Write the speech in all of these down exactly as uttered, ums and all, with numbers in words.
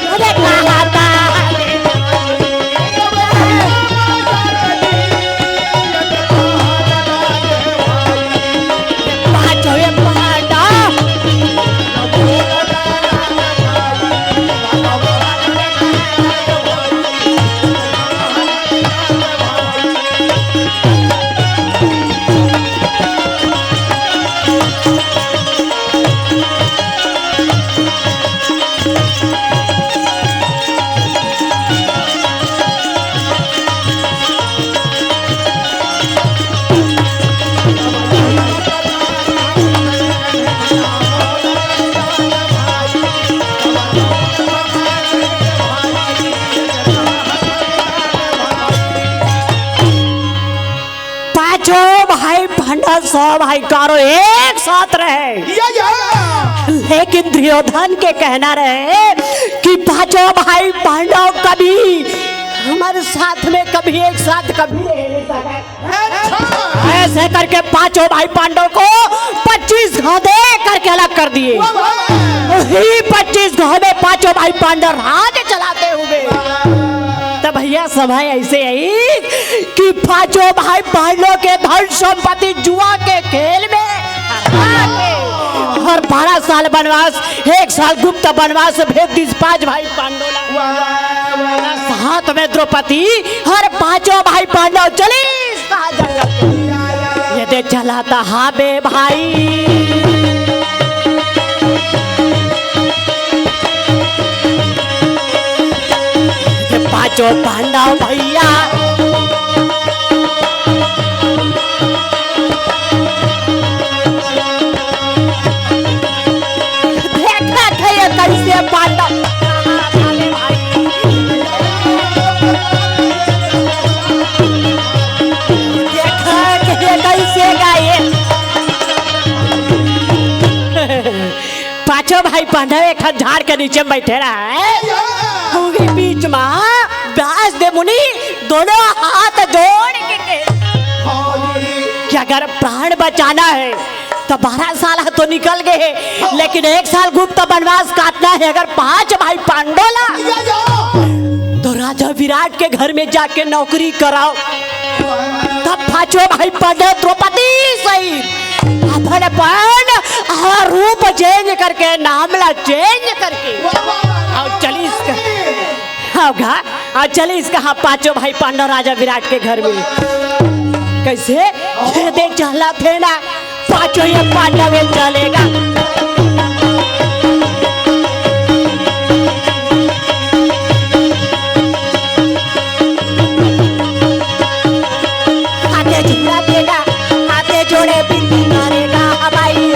अरे कहा था? पाँचों ये पांडव। पांचों भाई पांडव, सौ भाई कौरव एक साथ रहे। या, या। लेकिन दुर्योधन के कहना रहे कि पांचों भाई पांडव कभी हमारे साथ में, कभी एक साथ, कभी रह नहीं सके। अच्छा। ऐसे करके पांचों भाई पांडव को पच्चीस घाव दे करके अलग कर दिए। वाह, वाह। वही पच्चीस घाव में पांचों भाई पांडव राज चलाते हुए। तो भैया, समय ऐसे आई कि पांचों भाई पांडव के धन संपत्ति जुआ के खेल में हरा के और बारह साल वनवास, एक साल गुप्त वनवास भेज दिस पांच भाई पांडव ला। वाह, वाह, वाह। साथ में द्रौपदी और पांचों भाई पांडव चलिस कहा जंगल के। ये दे चलाता हाबे भाई। ये पांचों पांडव भैया। देखा थे ये कैसे पांडव। देखा थे ये कैसे गाए। पांचों भाई पांडव एक झाड़ के नीचे में बैठे रहा है। उनके बीच में व्यास देव मुनि दोनों हाथ जोड़ के कहे कि अगर प्राण बचाना है तो बारह साल तो निकल गए, लेकिन एक साल गुप्त वनवास काटना है। अगर पांच भाई पांडव ला तो राजा विराट के घर में जाके नौकरी कराओ। तब पांचों भाई पांडव द्रौपदी सहित अपन अपन रूप चेंज करके, नाम ला चेंज करके, आओ चलिस का, आओ गा, आओ चलिस का, हाँ, पांचों भाई पांडव राजा विराट के घर में। कैसे? ये दे चला थे ना, पांचों ये पांडव ये चलेगा। हाथे झूला देगा, हाथे जोड़े बिनती करेगा, भाई।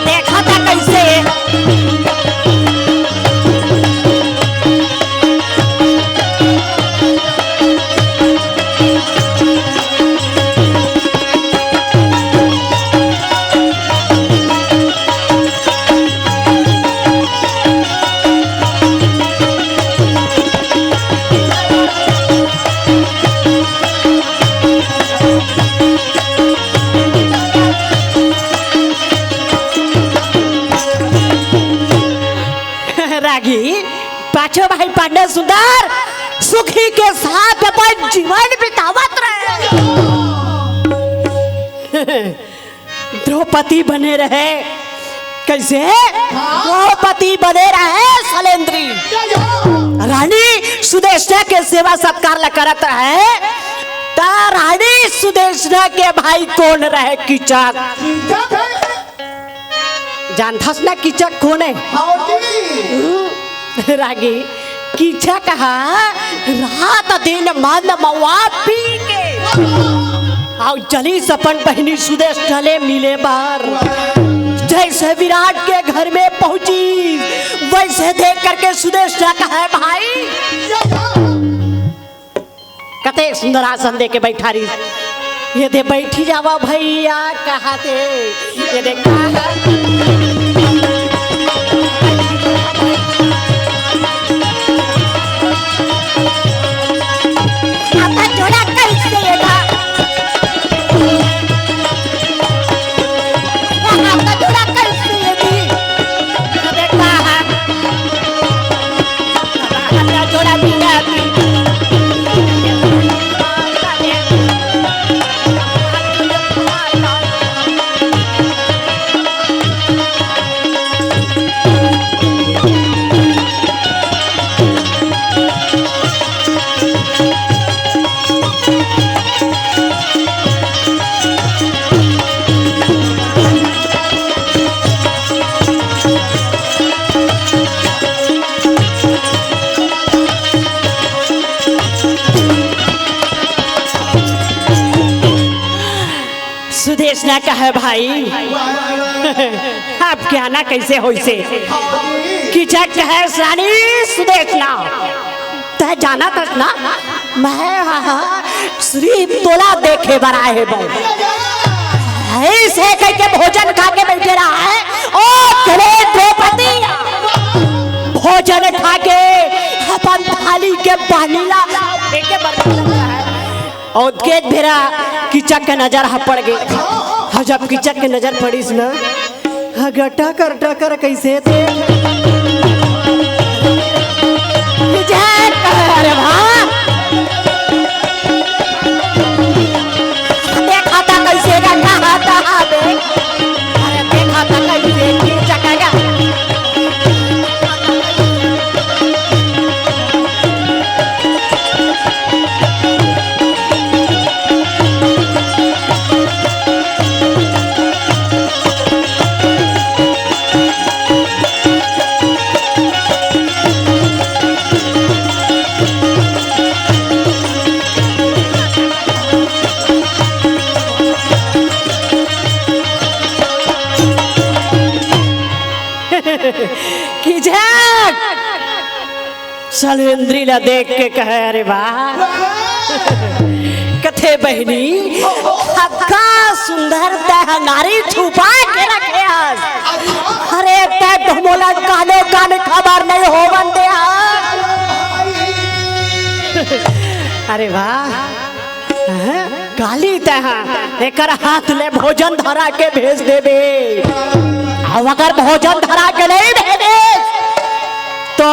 देखा था कैसे। रागी, पाछो भाई पांडव सुंदर सुखी के साथ अपन जीवन बितावत रहे। द्रौपदी बने रहे। कैसे? द्रौपदी बने रहे सलेंद्री। रानी सुदेष्णा के सेवा सत्कार ला करत रहे। त रानी सुदेष्णा के भाई कोन रहे? कीचक। जानथस ना कीचक कोन हे? रागी, कीचक ह रात दिन मंद मउवा पी के अउ चलिस अपन बहिनी सुदेष्णा ले मिले बर। जैसे विराट के घर में पहुंची, वैसे देख करके सुदेष्णा कहे, भाई, कते सुंदर आसन दे के बैठा रही। ये दे बैठी जावा भैया, कहा दे। ये दे कहा। आपका जोड़ा कैसे ये था? सुदेशना कहे भाई, अब क्या ना कैसे होइसे। कीचक कहे रानी सुदेशना, तैं जानत हस ना, मैं हा श्री तोला देखे बर आए हँव। अइसे कहिके भोजन खा के बइठे रहय। ओ चले द्रौपदी, भोजन खा के अपन थाली के पानी ला फेंके बर लगे रहय। अउ ओतकेच बेरा कीचक के नजर ह पड़ गे। अउ जब कीचक के नजर पड़िस ना, ह गटा कर टकर कइसे ते। जय कर भा। देखा त कइसे गा, कहा त हा बे। अरे देखा त कइसे कीचक गा। कीचक सलेंद्री ला देख के कहे, "अरे वाह।" कथे, "बहिनी, अतका सुंदर तैं ह नारी छुपा के रखे हस। अरे तैं तो मोला कानो कान खबर नइ होवन दे हस।" अरे वाह। हैं? काली तैं ह एकर हाथ ले भोजन धरा के भेज देबे। अउ अगर भोजन धरा के नइ भेजे तो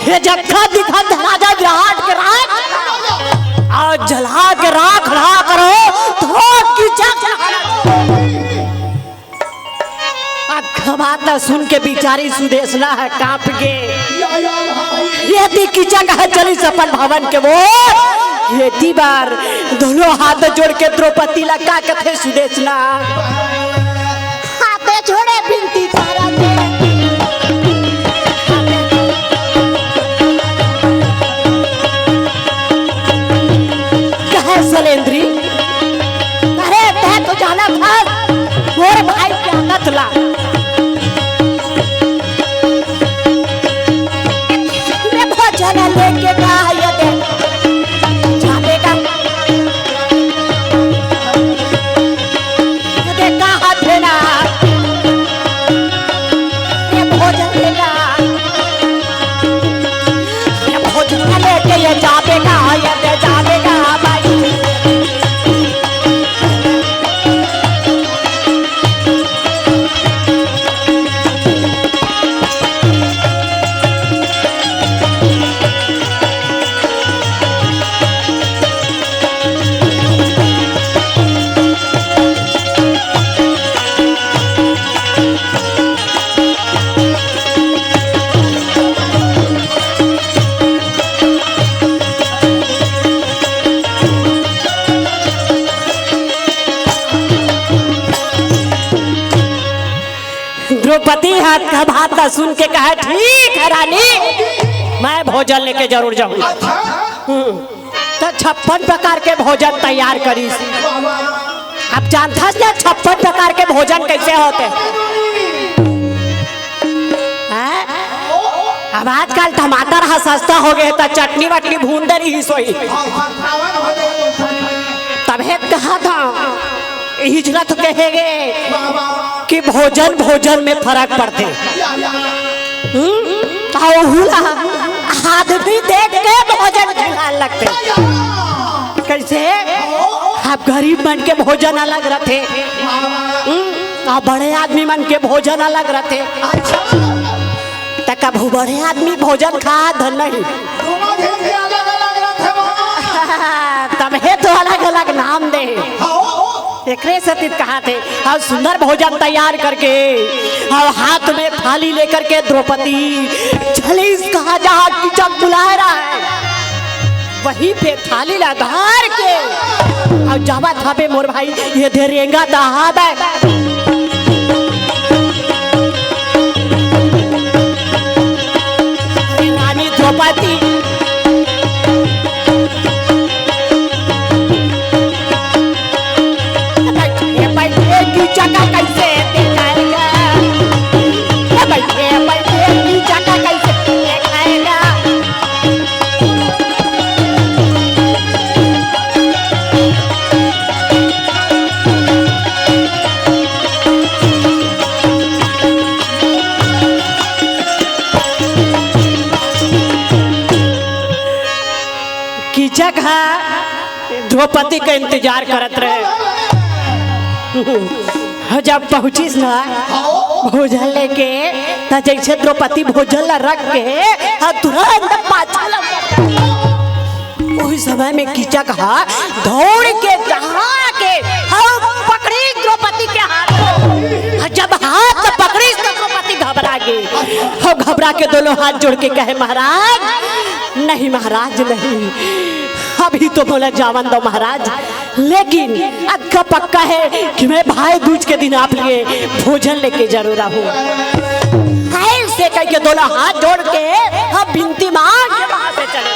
ये जत्था दिखत धरा जा विराट के राख, अउ जला के राख ना करो तो कीचक। अब बात ला सुन के बिचारी सुदेशना ह कांप गे। या, या भाई। ये ती कीचक ह चलिस अपन भवन के ओर। ये ती बर दूनों हाथ जोड़ के द्रौपदी ला का कथे सुदेशना? हाथ जोड़े बिनती करत हे। कहे सलेंद्री, अरे तैं तो जानत हस मोर भाई के आदत ला। मैं भोजन लेके गा ये दे, जाबे गा। ये दे का हाथ हे ना। ये भोजन लेके ये जाबे गा, ये दे जाबे गा भाई। द्रौपदी ह बात ला सुन के कहे, "ठीक हे रानी, मैं भोजन लेके जरूर जाहूं।" हम्म। त छप्पन प्रकार के भोजन तैयार करिस। अब जानथस ना छप्पन प्रकार के भोजन कइसे होथे? हैं? अब आजकल टमाटर ह सस्ता हो गे त चटनी वटनी भून दे रहिस होही। तभे कहत हंव, इही ला तो कहे गे कि भोजन भोजन में फरक पड़थे। हम्म? अउ उहू ला आदमी देख के भोजन खिलाए लगथे। कइसे? अब गरीब मन के भोजन अलग रथे, हम्म, अउ बड़े आदमी मन के भोजन अलग रथे। त कभू बड़े आदमी भोजन खाय धन नहीं। तभे तो अलग-अलग नाम दे हे। एकरे सेती त कहाथे, अउ सुंदर भोजन तैयार करके, अउ हाथ में थाली लेकर के द्रौपदी चलिस कहाँ जहाँ कीचक बुलाए रहय, वहीं पे थाली ला धर के, अउ जावत हाबे मोर भाई, ये दे रेंगत हाबे। रानी द्रौपदी। जगह कैसे दिखाएगा? ए, बैठे, बैठे, की जगह कैसे दिखाएगा? कीचक ह द्रौपदी के इंतजार करत रहे। ह जब पहुंचिस ना भोजन लेके, त जैसे द्रौपदी भोजन ला रख के ह तुरंत पाछे लग, उही समय में कीचक ह दौड़ के जहाँ के ह पकड़ी द्रौपदी के हाथ को। ह जब हाथ पकड़ी त द्रौपदी घबरा गे। ह घबरा के दोनों हाथ जोड़ के कहे, महाराज, नहीं महाराज, नहीं, अभी तो मोला जावन दो महाराज, लेकिन अतका पक्का है कि मैं भाई दूज के दिन आप लिए भोजन लेके जरूर आऊँ। ऐसे कह के दोनों हाथ जोड़ के अब बिनती मांग के वहां से चले।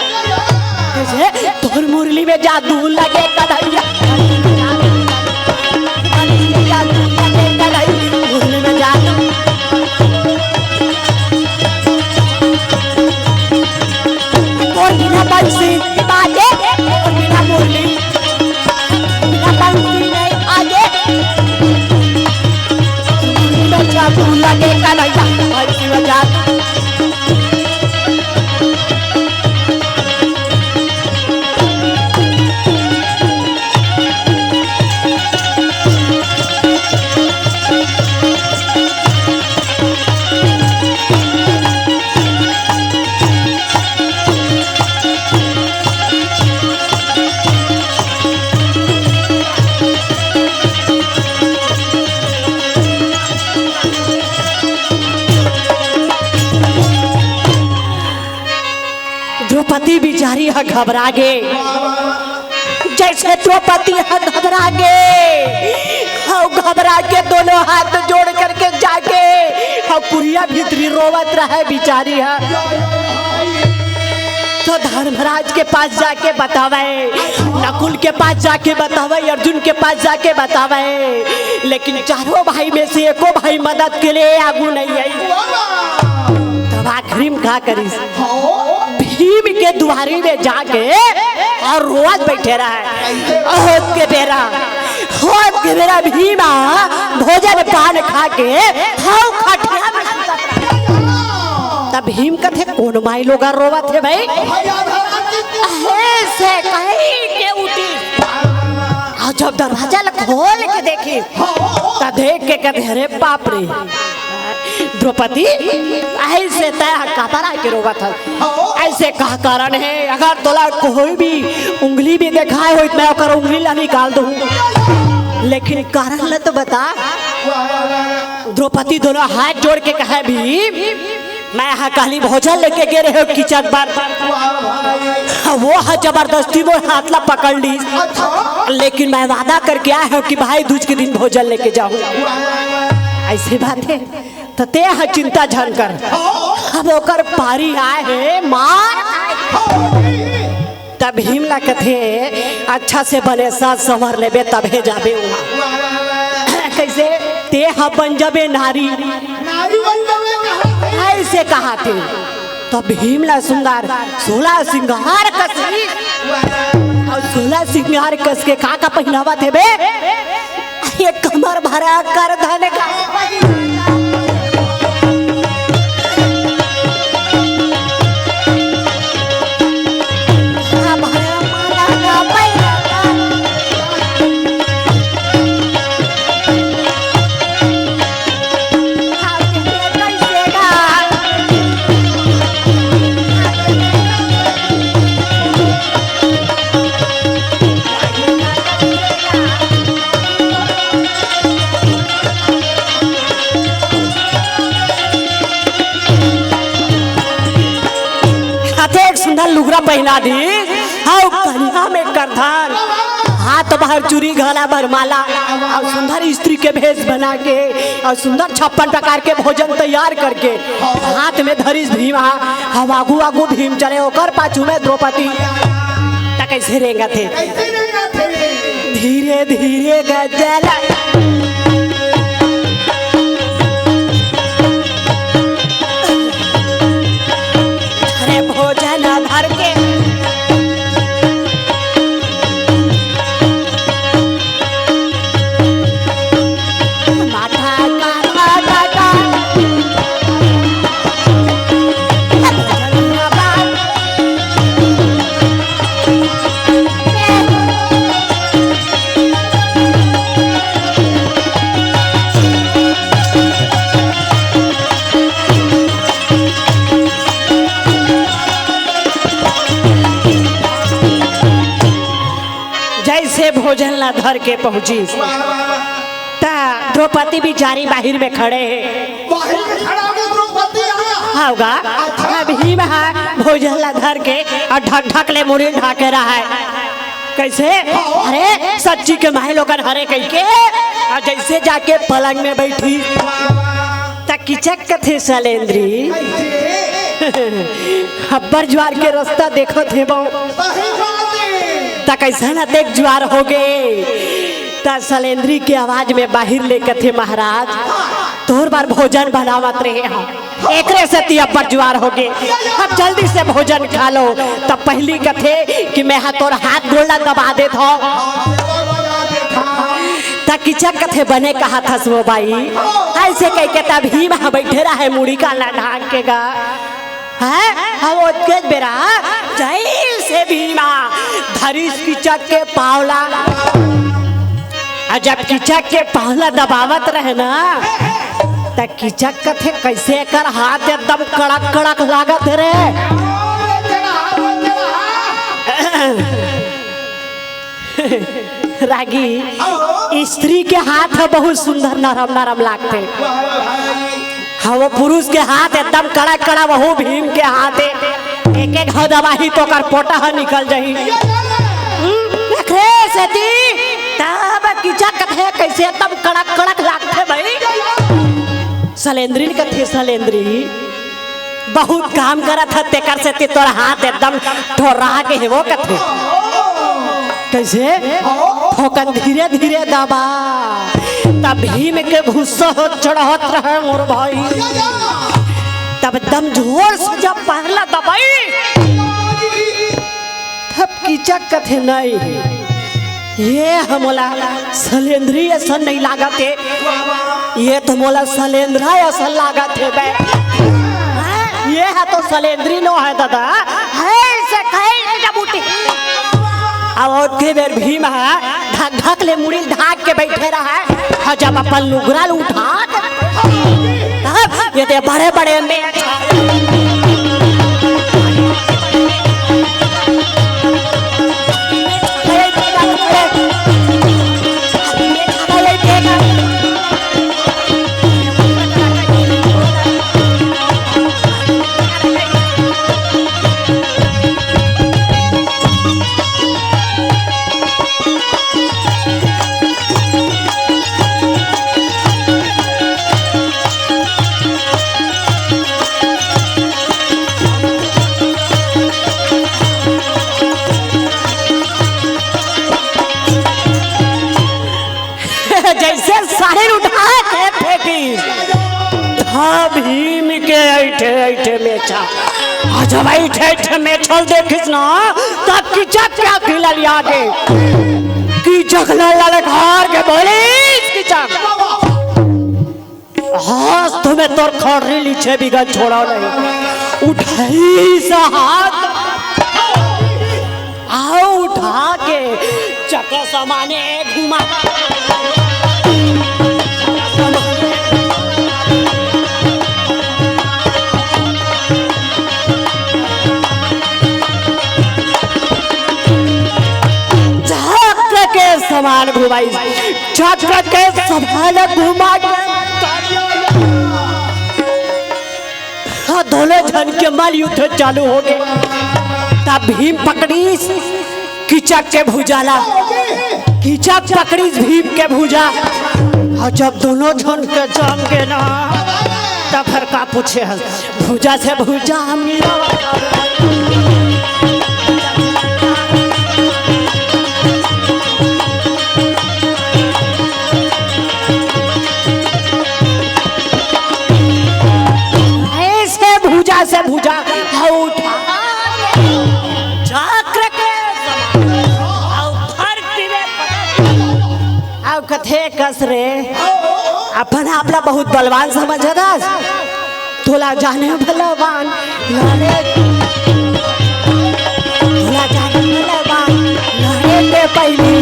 तुझे तोर मुरली में जादू लगे कन्हैया। मुरली में जादू। तोर बिना बंसी बाजे, तोर बिना मुरली, बिना बंसी नहीं बाजे। मुरली में जादू लगे कन्हैया, बंसी में जादू। द्रौपदी बिचारी ह घबरा गे। जैसे द्रौपदी ह घबरा गे, अउ घबरा के दोनों हाथ जोड़ करके जाके अउ पुरिया भीतरी रोवत रहे बिचारी ह। तो धर्मराज के पास जाके बतावे, नकुल के पास जाके बतावे, अर्जुन के पास जाके बतावे, लेकिन चारों भाई में से एको भाई मदद के लिए आगू नहीं आई। तब आखिरी में का करिस? भीम के दुआरी में जाके अउ रोवत बैठे रहे। होत के बेरा, होत के बेरा भीमा भोजन पान खा के हव खटिया में सुतत रहे। तब भीम कथे, "कोन माई लोग रोवत हे भाई?" ऐसे कही के उठी। अउ जब दरवाजा ल खोल के देखी, त देख के कथे, "अरे बाप रे द्रौपदी, ऐसे तैं ह काबर आके रोवत हस? ऐसे का कारण हे? अगर तोला कोई भी उंगली भी देखाए होई, त मैं ओकर उंगली ला निकाल दूं। लेकिन कारण ल तो बता।" द्रौपदी दोनों हाथ जोड़ के कहे, "भीम, मैं ह काली भोजन लेके गे रहेंव कीचक बर, वो ह जबरदस्ती मोर हाथ ला पकड़ लीस, लेकिन मैं वादा करके आए हंव कि भाई दूज के दिन भोजन लेके जाहूं।" ऐसे बात हे, त तैं ह चिंता झन कर, अब ओकर पारी आए हे मार। तब भीम ला कथे, "अच्छा से बने साज संवर लेबे तभे जाबे उहाँ।" कैसे? "तैं ह बन जाबे नारी।" नारी बन जाबे कहा थे? ऐसे कहा थे। तब भीम ला सुंदर सोलह सिंगार कस, अउ सोलह सिंगार कस के का का पहिनावत हे बे? ये कमर भरा कर धन का। अतेक सुंदर लुगरा पहिना दी, अउ कनिहा में करधन, हाथ भर चूरी, गला भर माला, अउ सुंदर स्त्री के भेष बना के, अउ सुंदर छप्पन प्रकार के भोजन तैयार करके, हाथ में धरिस भीम हा, हम आगू आगू भीम चले, ओकर पाछू में द्रौपदी। त कैसे रेंगत हे? कैसे रेंगत हे? धीरे धीरे गजला। ला धर के पहुंचिस। वाह, वाह, वाह। त द्रौपदी बिचारी बाहिर में खड़े हे। बाहिर में खड़ा हे द्रौपदी हा। हाव गा। अच्छा। अब भीम हा भोजन ला धर के अउ ढक ढक ले मुड़ी ढाके रहय। कइसे? हाँ। अरे सच्ची के माय लोगन हरे कहिके अउ जइसे जाके पलंग में बइठिस। वाह, वाह। त किचक कथे सलेंद्री। कइसे? अब्बड़ जुवार के रस्ता देखत हे बहू। सही बात हे। त कइसन अतेक जुवार होगे? त सलेंद्री के आवाज में बाहिर ले कथे, महाराज, तोर बर भोजन बनावत रहे हंव, एकरे सेती अब्बड़ जुवार होगे। अब जल्दी से भोजन खा लो। त पहिली कथे कि मैं हा तोर हाथ गोड़ ला दबा देत हंव। त किचक कथे, बने कहत हस वो बाई। अइसे कहिके त भीम हा बइठे रहय मुड़ी ला ढांक के गा। हैं? अउ ओतकेच बेरा जइसे भीम हा धरिस किचक के पांव ला। अउ जब किचक के पांव ला दबावत रहे ना, त किचक कथे, कइसे एकर हाथ एकदम कड़क कड़क लागत हे रे। रागी, स्त्री के हाथ ह बहुत सुंदर नरम नरम लागथे। हाँ, वो पुरुष के हाथ एकदम कड़ा कड़ा, वहू भीम के हाथ हे। एक एक घाव दबाही त ओकर पोटा ह निकल जाही। हम्म, देख रे सेती, तब किचक कथे कइसे एकदम कड़क कड़क लागथे भाई। सलेंद्री कथे, सलेंद्री, बहुत काम करत हस, तेकर सेती तोर हाथ एकदम ठोर्रा गे हे वो कथे। कइसे? थोकन धीरे धीरे दबा। त भीम के गुस्सा ह चढ़त रहय मोर भाई। तब एकदम जोर से जब पांव ला दबाइस, तब किचक कथे, नहीं, ये ह मोला सलेंद्री असन नइ लागत हे, ये तो मोला सलेंद्रा असन लागत हे बे। ये ह तो सलेंद्री नो हे दादा, हे से कहे के जब उठी। अब ओतके बेर भीम ह धक धक ले मुड़ी ढांक के बइठे रहय, अउ जब अपन लुगरा ल उठा के, तब ये दे बड़े बड़े में जइसे साहिल उठा के फेंकिस, त भीम के अइठे अइठे मेछा, अउ जब अइठे अइठे मेछा ल देखिस ना, त किचक के आँखी ललिया गे। किचक ल ललकार के बोलिस, किचक, आज तो मैं तोर खड़री लीछे बिगन छोड़व नहीं। उठाइस हाथ, अउ उठा के चक्र समाने घुमा। चक्र के समान घुमाइस, चक्र के समान घुमा के हाँ, दोनों झन के मल्ल युद्ध चालू होगे। तब भीम पकड़िस किचक के भुजा ला, किचक पकड़िस भीम के भुजा। अउ जब दोनों झन के जम गे ना, तब फेर का पूछे हस, भुजा से भुजा मिला। ऐसे भुजा से भुजा उठा चक्र के समान। अउ धरती में पटक। अउ कथे कस रे, अपन आप ला बहुत बलवान समझथस। तोला जाने बलवान लड़े, तोला जाने बलवान लड़े के पहिली।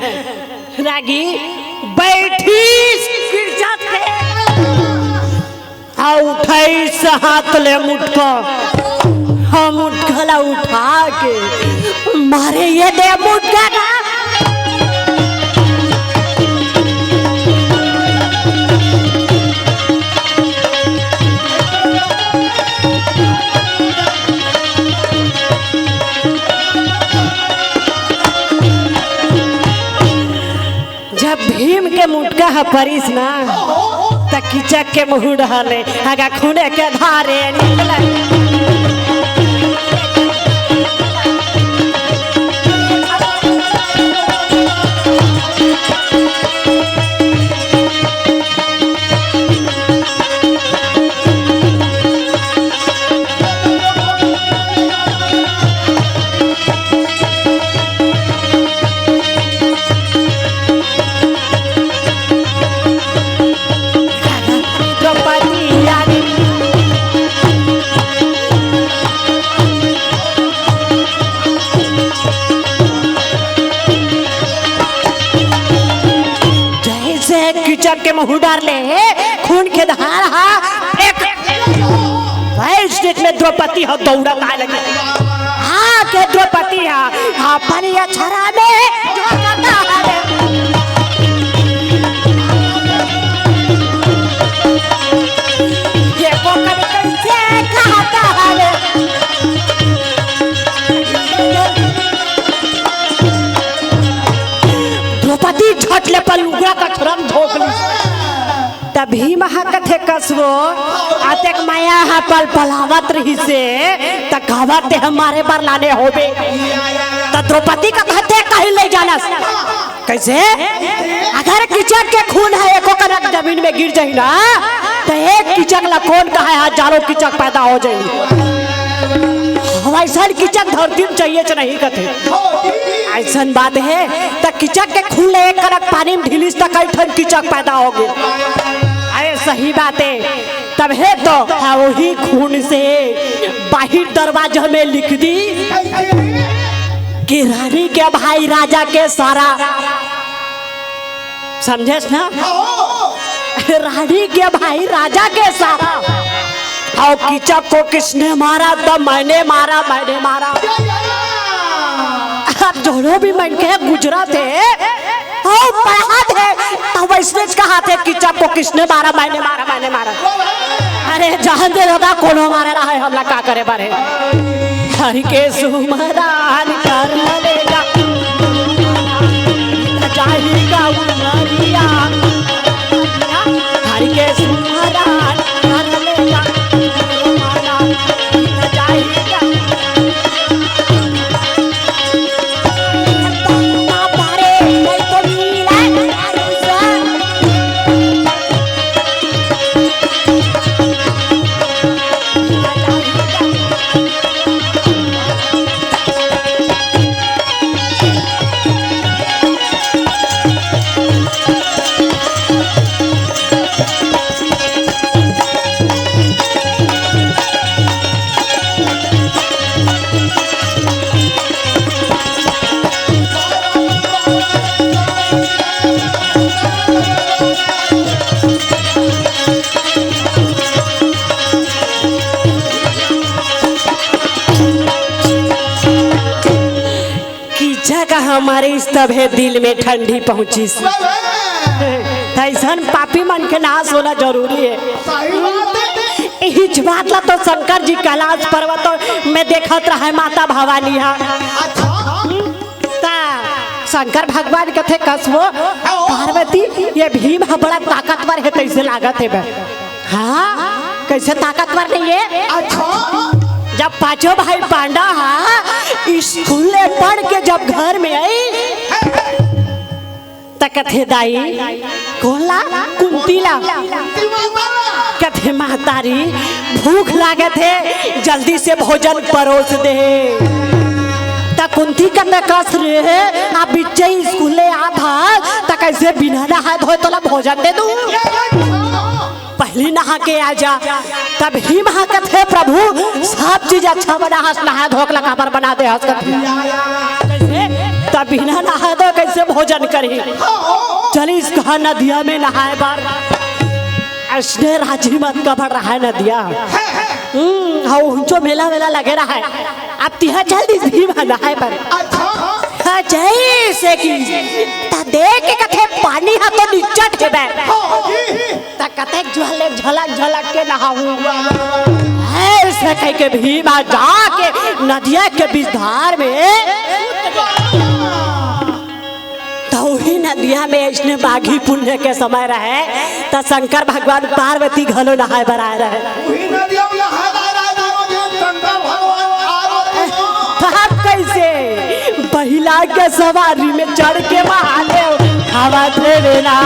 रागी बैठिस गिरजा के, आ उठाइस हाथ ले मुटका, हाँ, मुटका ला उठा के मारे ये दे मुटका का। जब भीम के मुटका ह परिस ना, त किचक के मुहूँ डहर ले आगा खूने के धारे निकले। जइसे किचक के मुहूँ डार ले हे, खून के धार हा, एक वइसने में द्रौपदी ह दौड़त आए लगे। हाँ, के द्रौपदी ह अपन ये छरा में झोंकता हवे। ये को कभी कइसे खाता हवे। द्रौपदी झट ले अपन लुगरा कछरम झोंक ली। त भीम ह कथे, "कस वो, अतेक मया ह पलपलावत रहिसे, त काबर ते ह मारे बर लाने होबे?" त द्रौपदी कथे, "कहीं ले जानस।" कइसे? अगर किचक के खून ह एको कनक जमीन में गिर जाही ना, त एक किचक ला कोन कहय ह, हजारों किचक पैदा हो जाही। वइसन किचक धरती में चाहिए च नहीं कथे। अइसन बात हे, त किचक के खून ले एक कनक पानी में ढिलिस त कई ठन किचक पैदा होगे। अरे सही बात हे, तभे तो ह ओही खून से बाहिर दरवाजा में लिख दी कि रानी के भाई राजा के सारा, समझेस ना? रानी के भाई राजा के सारा। अउ किचक को किसने मारा? त मैंने मारा, मैंने मारा। अब दोनों भी मन के गुजरत हे, अउ पढ़त हे, त वइसने कहाथे, "किचक को किसने मारा? मैंने मारा, मैंने मारा।" अरे जान दे दादा, कोनो मारे रहे, हमला का करे बारे। हरि के सुमरान कर लेगा, जाही का उमरिया। हरि के सुमरान कर लेगा, जाही का किचक ह मारिस तभे दिल में ठंडी पहुंचिस। त अइसन पापी मन के नाश होना जरूरी हे। सही बात हे। इहिच बात ला तो शंकर जी कैलाश पर्वत में देखत रहे माता भवानी ह। अच्छा। त शंकर भगवान कथे, "कस वो, पार्वती, ये भीम ह बड़ा ताकतवर हे, तइसे लागत हे बे।" हाँ, कइसे ताकतवर नहीं हे? अच्छा। जब पांचों भाई पांडव ह स्कूल ले पढ़ के जब घर में आइस, त कथे, "दाई।" कोन ला? कुंती ला। कथे, "महतारी, भूख लागत हे, जल्दी से भोजन परोस दे।" त कुंती कथे, "कस रे, अब बिच्चे स्कूल ले आत हस, त कइसे बिना नहाए धोए तोला भोजन दे दूं?" पहिली नहा के आ जा। तब भीम ह कथे, "प्रभु, सब चीज अच्छा बना हस, नहा धोक ला काबर बना दे हस?" कथे, कइसे? त बिना नहाए धोए कइसे भोजन करही? चलिस कहाँ नदिया में नहाए बर। अइसने राजी मत कबड़ रहय नदिया। हम्म, हाँ, उहँचो मेला वेला लगे रहय। अब तिहाँ चल दिस भीम ह नहाए बर। अच्छा। हाँ, जइसे कि त देख के कथे पानी ह तो निच्चट हेबे। हाँ, हाँ जी। त कतेक झलक, झलक, झलक के नहाहूँ। अइसे कहिके भीम ह जाके नदिया के बीच धार में त उही नदिया में अइसने माघी पुन्नी के समय रहय, त शंकर भगवान पार्वती घलो नहाए बर आए रहय। उही नदिया में नहाए बर आए रहय, शंकर भगवान पार्वती। तब कइसे? बहिला के सवारी में चढ़ के महादेव आवत हेबे ना।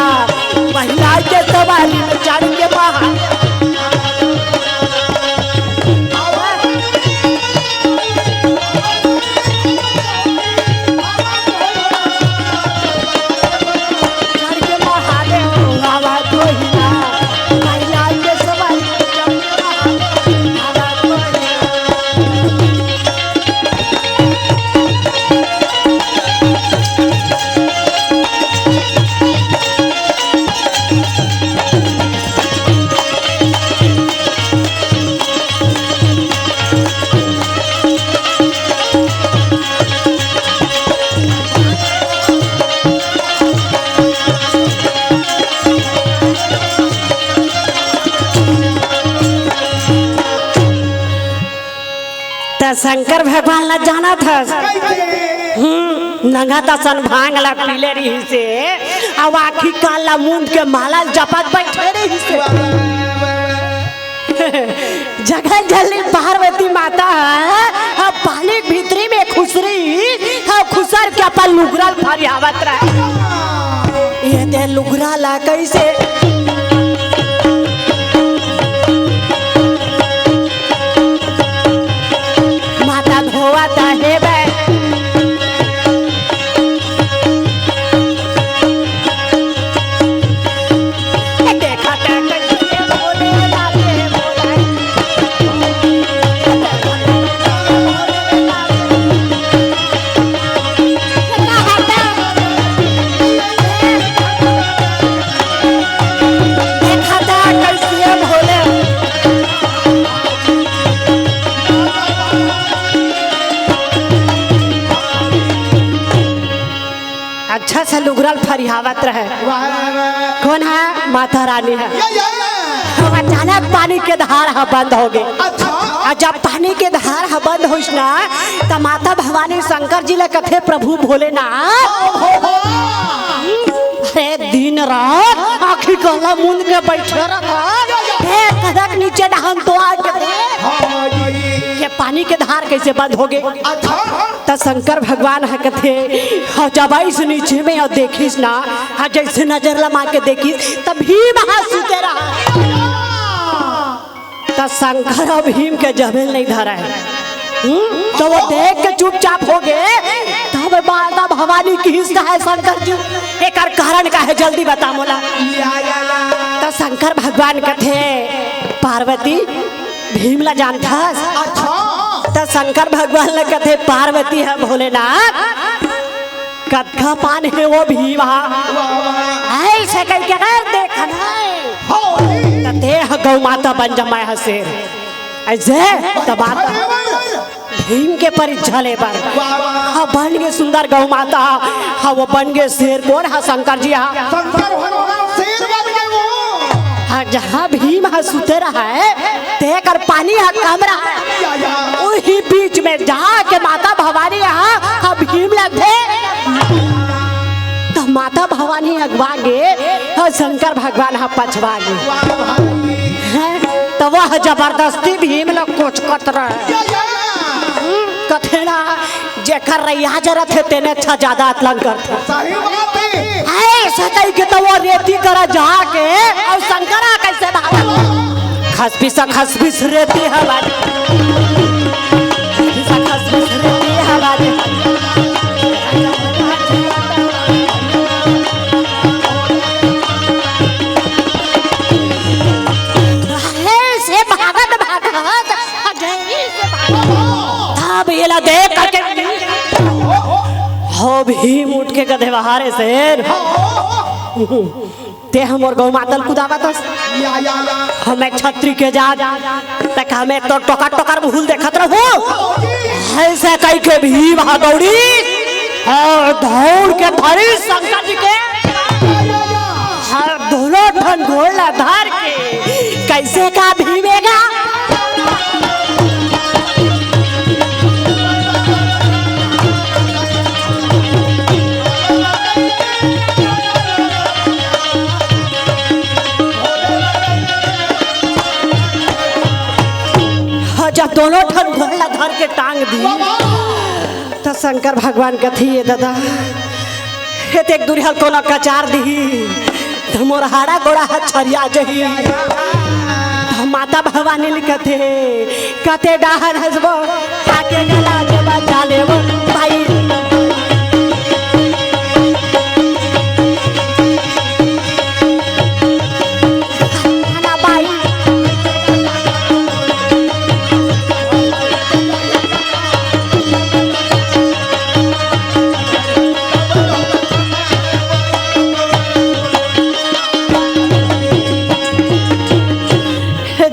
बहिला के सवारी में चढ़ के महादेव त शंकर भगवान ला जानत हस? हम्म, नंगत असन भांग ला पीले रिहिसे, अउ आँखी कान ला मूंद के माला ल जपत बइठे रिहिसे। जगन जल्दी पार्वती माता ह, अब पानी भीतरी में खुसरी, अब खुसर के अपन लुगरा ल फरियावत रहय। ये दे लुगरा ला कइसे माता धोवत हेबे। देखा त कइसे भोले लागे भोले। देखा त कइसे भोले। अच्छा से लुगरा ल फरियावत रहय। वाह, वाह, वाह, वाह। कोन ह? माता रानी ह। या, या, या। अउ अचानक पानी के धार ह बंद होगे। अच्छा। अउ जब पानी के धार ह बंद होइस ना, त माता भवानी शंकर जी ल कथे, "प्रभु भोलेनाथ, हो, हो, हो। अरे दिन रात आँखी कान ला मूंद के बइठे रहत, हे कदक नीचे डहन तो आके देख।" हाँ जी। ये पानी के धार कइसे बंद होगे? अच्छा। त शंकर भगवान ह कथे, ह जब आइस नीचे में अउ देखिस ना, ह जइसे नजर लमा के देखिस, त भीम ह सुते रहय। त शंकर अउ भीम के जबे ल नइ धरय। हम्म? त ओ देख के चुपचाप होगे। तब माता भवानी किहिस, "हे शंकर जी, एकर कारण का हे? जल्दी बता मोला।" या, या, या। त शंकर भगवान कथे, पार्वती, भीम ला जानथस? अच्छा। त शंकर भगवान ला कथे पार्वती ह, "भोलेनाथ, कतका पान हे वो भीम ह?" वाह, वाह। अइसे कहिके अगर देखन हे, हो। त तें ह गौ माता बन जा, मैं ह शेर। अइसे त माता अरे वाह। भीम के परीक्षा ले बर। वाह, वाह। हाँ, बन गे सुंदर गौ माता, हाँ, वो बन गे शेर। कोन ह? शंकर जी ह। शंकर भगवान शेर बन गे वो। हाँ, जहाँ भीम ह सुते रहय, तेकर पानी ह कम रहय। या, या। उही बीच में जाके माता भवानी ह, ह भीम ल दे। त माता भवानी अगवा गे, ह शंकर भगवान ह पछवा गे। वाह, वाह। हैं? त वह जबरदस्ती भीम ल कोचकत रहय। या, या। हम्म, कथे ना, जेकर रैया जरत हे, तेने अच्छा जादा अतलंग करथे। सही बात हे। अइसे कहिके त वो रेती करा जाके अउ शंकरा कइसे भागत? खसबिस, खसबिस रेती हवा दे। खसबिस, खसबिस रेती हवा दे। अइसे भागत, भागत, अजय से भागत। तब एला देख करके हो भीम उठ के कथे, "वाह रे शेर, ते हमर गौ माता ल कुदावत हस? या, या, या। हमें छत्री के जात, तक हमें तो टोकर टोकर मुहूं ल देखत रहू।" अइसे कहिके भीम ह दौड़ी अउ दौड़ के धरिस शंकर जी के। अउ दोनों ठन गोड़ ला धर के, कइसे का भीम हे गा? जब दोनों ठन गोड़ ला धर के टांग दिस, त शंकर भगवान कथे, "ए ददा, एतेक दूरिहा ल कोनो कचार दिही, त मोर हाड़ा गोड़ा ह छरिया जही।" त माता भवानी ल कथे, "कते डहर हसबो, आके गला जबा जाले वो भाई।"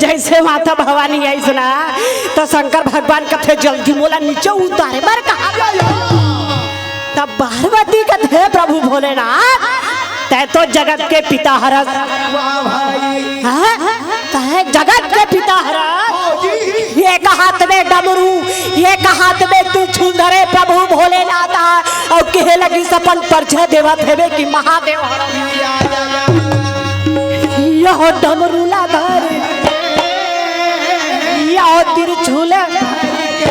जइसे माता भवानी आइस ना, त शंकर भगवान कथे, "जल्दी मोला नीचे उतारे बर कहा।" तब पार्वती कथे, "प्रभु भोलेनाथ, तैं तो जगत के पिता हरस।" वाह भाई। हाँ? तैं जगत के पिता हरस। हाँ जी। एक हाथ में डमरू, एक हाथ में त्रिशूल धरे प्रभु भोलेनाथ, अउ कहे लगिस अपन परिचय देवत हवे कि महादेव हरस। या, या, या। यह डमरू ला धर, यह त्रिशूल धर के,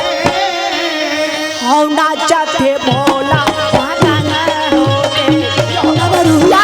हौ नाचत हे भोला, मगन होके। डमरू ला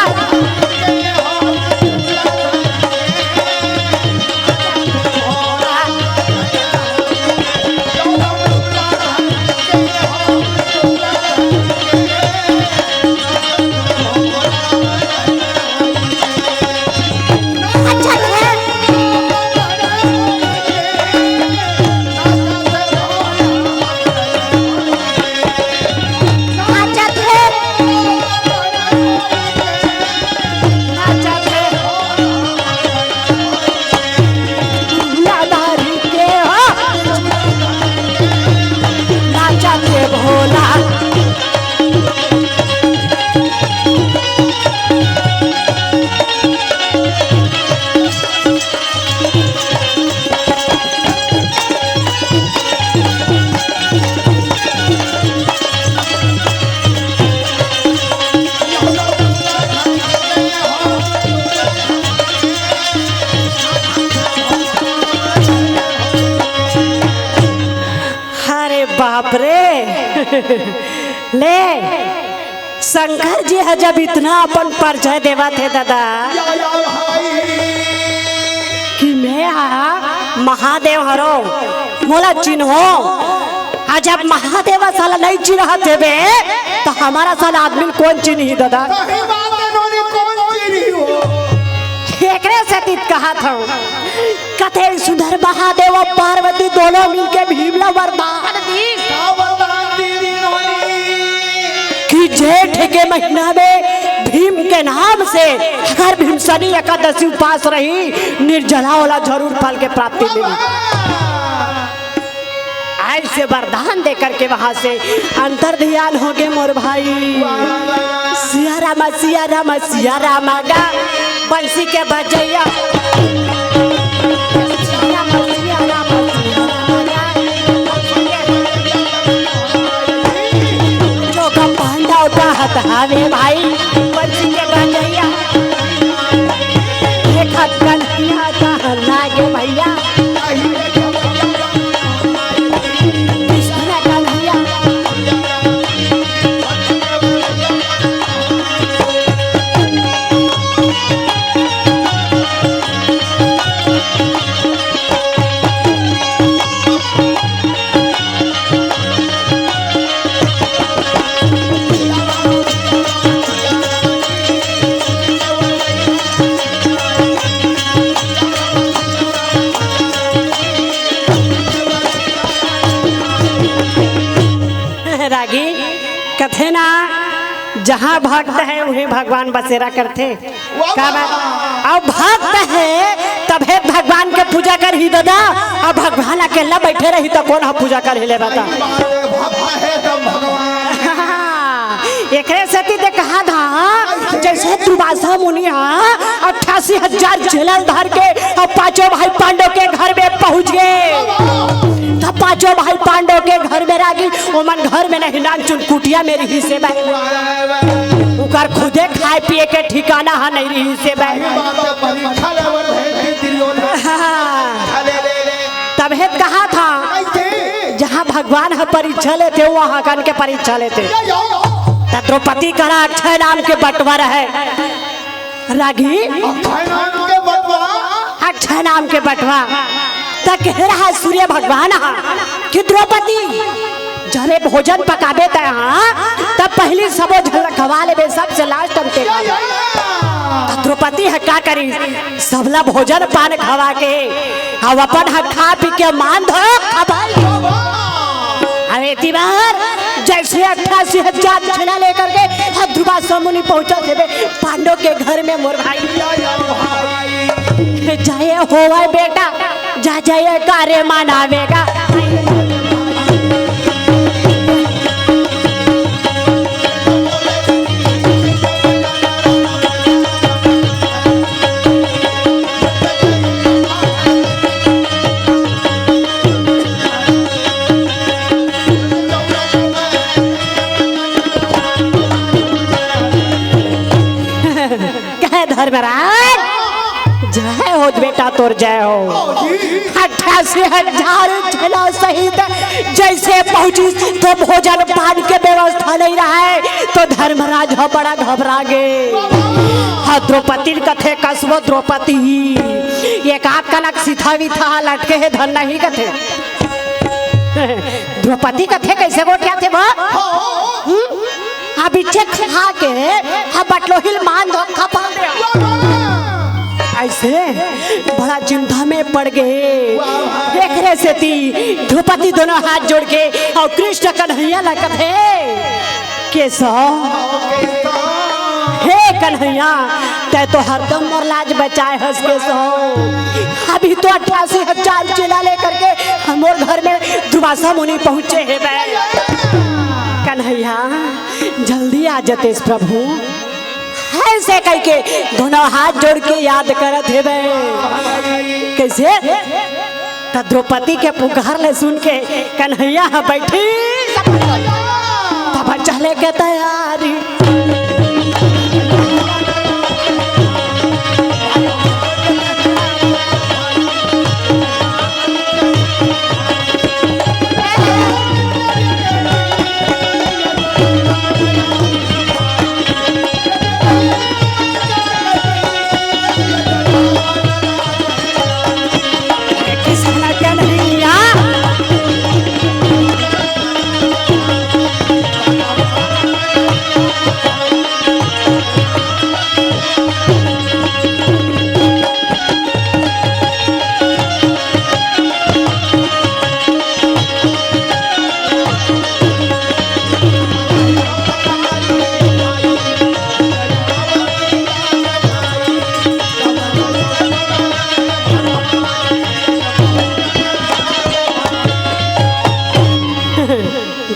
अरे बाप रे। ले, शंकर जी ह जब इतना अपन परिचय देवत हे दादा, या, या भाई। कि मैं हा महादेव हरो, मोला चिन्हो। आ जब महादेव साला नहीं चिन्हत हेबे, त हमर सन आदमी ल कोन चिन्ही दादा? सही बात हे, नोनी कोन चिन्ही हो? एकरे सेती त कहत हंव। कथे सुंदर महादेव अउ पार्वती दोनों मिलके भीम ला वरदान दीस। का वरदान दीस नोनी? कि जेठ के महीना में भीम के नाम से हर भीमसनी एकादशी उपास रही, निर्जला ओला जरूर फल के प्राप्ति मिली। ऐसे वरदान दे करके वहां से अंतर ध्यान हो गए मोर भाई। सिया रामा, सिया रामा, सिया रामा गा, बंसी के बजैया। सिया रामा, सिया रामा, सिया रामा गा, बंसी के बजैया। जो का पांडव का हत हावे भाई, बंसी के बजैया। एक हाथ कन्हैया का लागे भैया। जहाँ भक्त हे, उहें भगवान बसेरा करथे। वाह, का बात? वाह। अब भक्त हे, तभे भगवान के पूजा करही दादा। अब भगवान अकेला बइठे रही, त कोन ह पूजा करही, ले बता। बाबा हे सब भगवान। एकरे सेती दे कहा था, जइसे दुर्वासा मुनि ह अट्ठासी हजार चेला ल धर के अब पांचों भाई पांडव के घर में पहुंच गे। त पांचों भाई पांडव के घर में रागी, ओमन घर में नहीं, नानचुन कुटिया में रिहिस हे बे। उकर खुदे खाए पिए के ठिकाना ह नहीं रिहिस हे बे। परीक्षा लेवत हे दुर्योधन। हाँ। परीक्षा ले, ले, ले। तभे त कहा था, जहाँ भगवान ह परीक्षा लेथे, वहाँ कन के परीक्षा लेथे। त द्रौपदी करा अक्षय नाम के बटवा हे। रागी? अक्षय नाम के बटवा? अक्षय नाम के बटवा। त कहे रहा सूर्य भगवान ह कि द्रौपदी, जरे भोजन पकाबे तैं ह, त पहिली सबो झन ल खवा लेबे, सबसे last म तैं। त द्रौपदी ह का करी, सबला भोजन पान खवा के, अब अपन ह खा पी के मान धो, अब अरे तिबार, जइसे अट्ठासी हजार चेला लेकर के ह दुर्वासा मुनि पहुंचत हे बे पांडव के घर में, मोर भाई। जय होवय बेटा, जा जय करे मनावेगा। कहे धर्मराज, जय हो बेटा, तोर जय हो। अट्ठासी हजार चेला सहित जइसे पहुंचिस त भोजन पान के व्यवस्था नहीं रहय, त धर्मराज ह बड़ा घबरा गे। ह द्रौपदी ल कथे, कस वो द्रौपदी, एक आध कनक सिथा विथा लटके हे धन नहीं कथे। द्रौपदी कथे कइसे गोठियाथे वो? हम्म? अब इच्छे खा के, अब बटलोही ल मान धो, खपा दे। अइसे बड़ा चिंता में पड़ गे। एकरे सेती द्रौपदी दोनों हाथ जोड़ के अउ कृष्ण कन्हैया ल कथे, केशव, हे कन्हैया, तैं तो हरदम मोर लाज बचाए हस केशव। अभी तो अट्ठासी हजार चेला लेकर के हमर घर में दुर्वासा मुनि पहुंचे हे बे। कन्हैया, जल्दी आ जतेस प्रभु। अइसे कहिके दोनों हाथ जोड़ के याद करत हे बे। कइसे? त द्रौपदी के पुकार ल सुन के कन्हैया ह बइठिस, तब चले के तैयारी।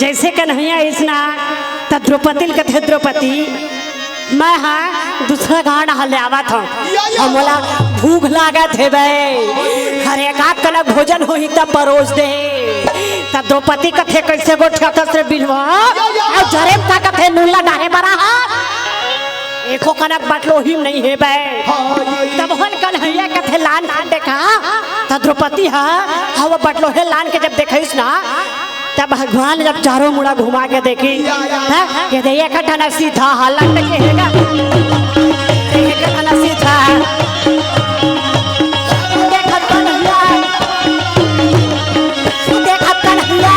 जइसे कन्हैया अइसना, त द्रौपदी ल कथे, द्रौपदी, मैं हा दूसरा गांव डहर ले आवत हंव। या, या। हमला भूख लागत हे बे। अरे, एक आध कनक भोजन होही त परोस दे। त द्रौपदी कथे, कइसे गोठियाथस रे बिलवा? या, या। अउ जरे म का कथे, नून ला डारे बरा हा। एको कनक बटलोही म नइ हे बे। हाँ, ये, ये। तब हन कन्हैया कथे, लान, लान देखा। त द्रौपदी हा, हव बटलोही लान के जब देखइस ना, तब भगवान जब चारों मुड़ा घुमा के देखी, हैं? ये दे, एक ठन सीधा हालत के हेगा। एक ठन सीधा। देखत कन्हैया, देखत कन्हैया।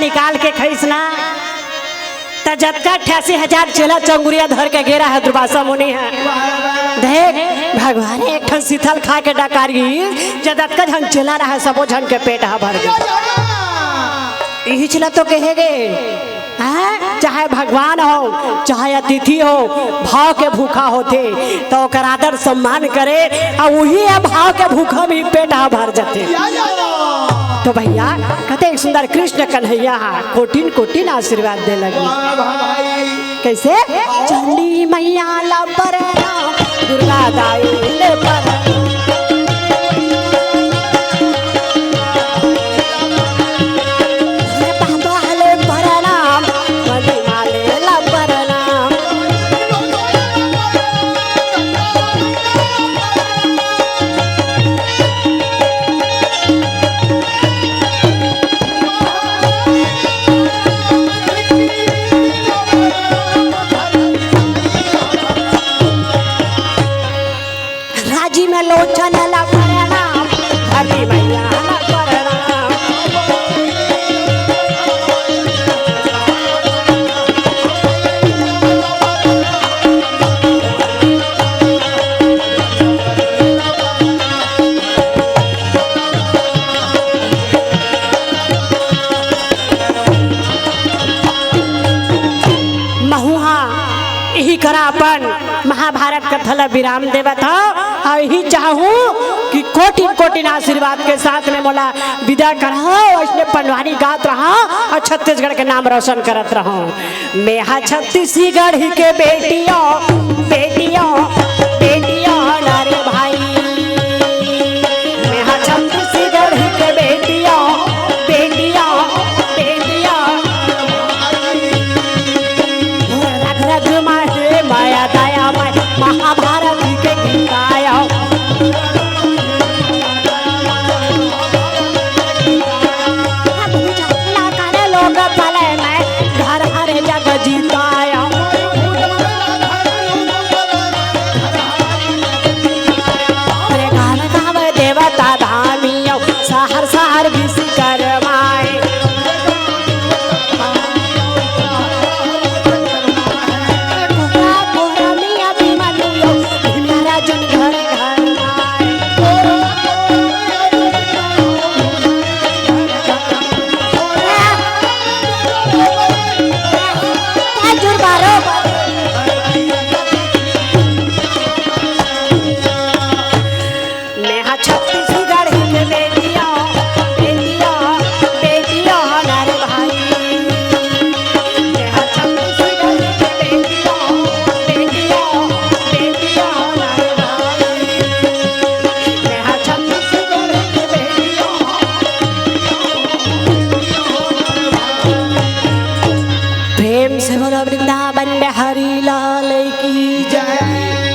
निकाल के खइस ना, त जतका अठासी हजार चेला चंगुरिया धर के गे रहा दुर्वासा मुनि ह। देख, भगवान एक ठन सीतल खा के डकार गिस, जतका झन चेला रहा, सबो झन के पेट ह भर गे। इही चेला तो कहे गे, हैं? चाहे भगवान हो, चाहे अतिथि हो, भाव के भूखा होथे, त ओकर आदर सम्मान करे, अउ उही ह भाव के भूखा में पेट ह भर जाथे। तो भइया, कतेक सुंदर कृष्ण कन्हैया ह कोटिन कोटिन आशीर्वाद दे लगिस। कइसे? चंडी मइया ला परनाम, दुर्गा दाई ले परनाम। हे बाबा ले परनाम, बली माले ला परनाम। राजी में लोचन ला परनाम, धरती मैया ला परनाम। महू हा इही करा अपन महाभारत कथा ला विराम देवत हव, अउ इही चाहूं कि कोटिन कोटिन आशीर्वाद के साथ में मोला विदा करहव, अइसने पंडवानी गात रहव अउ छत्तीसगढ़ के नाम रोशन करत रहव। मैं हा छत्तीसगढ़ के बेटिया, बेटिया, बेटिया ना रे भाई। मैं हा छत्तीसगढ़ के बेटिया, बेटिया, बेटिया। रग रग में हे मया दया में महाभारत के गीत आया। भूजा ना करे लोग पले में घर हर जग जीताया। अरे गाँव गाँव देवता धामी अउ शहर शहर विश्वकर्माए। कोहरा कोहरा में अभिमन्यु अउ भीमराजुन घर घर माए। मैं हा छत्तीसगढ़ के बेटिया, बेटिया, बेटिया ना रे भाई। मैं हा छत्तीसगढ़ के बेटिया, बेटिया, बेटिया ना रे भाई। मैं हा छत्तीसगढ़ के बेटिया। प्रेम से बोलो वृंदावन बिहारी लाल की जय।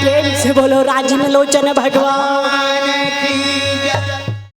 प्रेम से बोलो राजीव लोचन भगवान की।